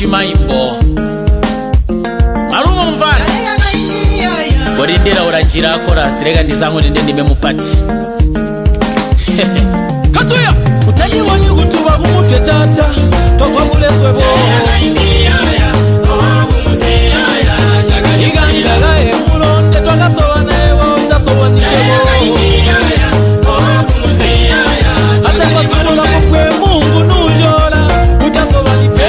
Shimaimbo Marumo mvana Kolindira ulanjira akorasi leka ndizangu ndinde ndime mupati. Katuya Utaniwoni kutuba kumutwe tata tova kuleswebo Igandagaye mulonde twakasoba nayewo utasobonisebo Ate kwasubula kufwe Mungu nujola utasobanipe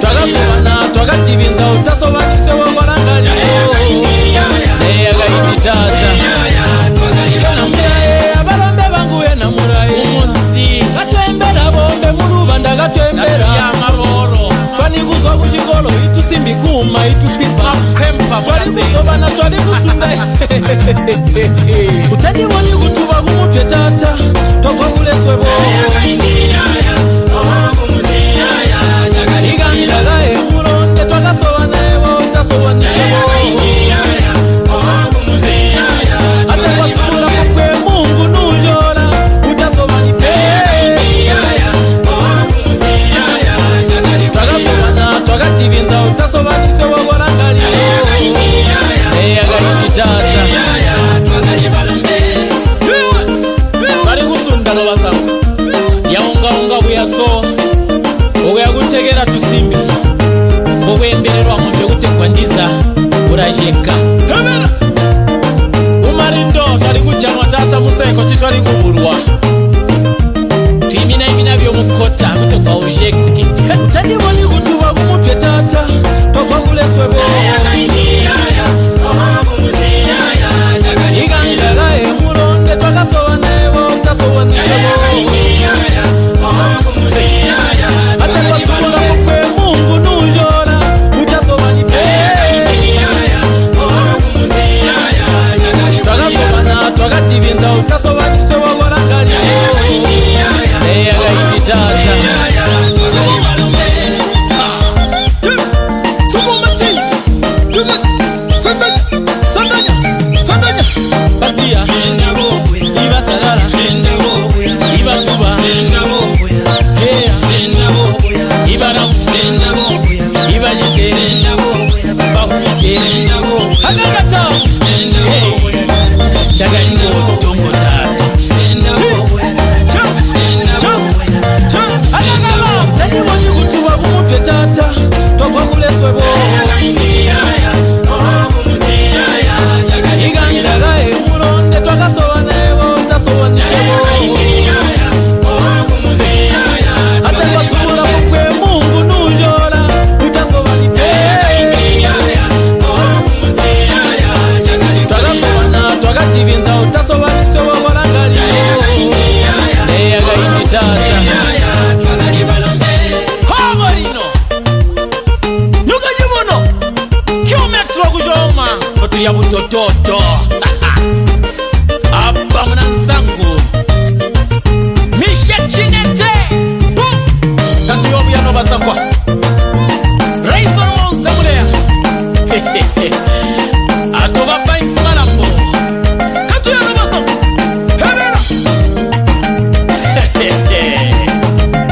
Twakasobana twakatibinda utasobanisebo kwalangalio Neyagaini tata Namuraye abalombe bangu namuraye Umunsi Katwembera bombe mulubanda katwembera Ya maroro Twanikuzwa kuchikolo itusimbikuma ituswipa Makwempa Twali kusobana twali kusunda Utandiboni kutuba kumutwe tata Tova kuleswebo Igandagaye mulonde twakasoba nayewo utasobonisebo Ate kwasubula kufwe Mungu nujola utasobanipe Twakasobana twakatibinda utasobanisebo kwalangalio Neyagaini tata Twali kusunda nobasangu Yaungaunga buyaso Okuyakutekera tusimbi Okwembererwa ng'ombe kutegwa ndiza Urajeka Umarindo twali kujanwa tata museko titwali kubulwa Twiminaimina byomukota kutegwa ujeke. Utandiboni kutuba kumutwe tata tova kuleswebo Igandagaye mulonde twakasoba nayewo utasobonisebo Ate kwasubula kufwe Mungu nujola utasobanipe Twakasobana twakatibinda utasobanisebo kwalangalio Neyagaini tata Basia Ibasalala Ibatuba Heya Ibaramu Ibajite Bahubite Agagata Ndagalingo tongo tata Agagaba Tandiboni kutuba kumutwe tata tova kuleswebo Igandagaye mulonde twakasoba nayewo utasobonisebo Ate kwasubula kufwe Mungu nujola utasobanipe Twakasobana twakatibinda utasobanisebo kwalangalio Neyagaini tata Kongo lino Nyuka jibuno Kyometro kushoma Kotulya butototo Apa muna nsangu Mishe chinete Katuyobuya nobasangwa Raison monzemulea Atoba fainzi malambo Katuya nobasangwa Hebera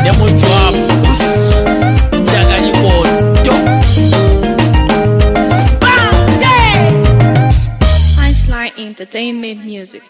Nemujwa bus Ndaganyikoto Punchline Entertainment Music.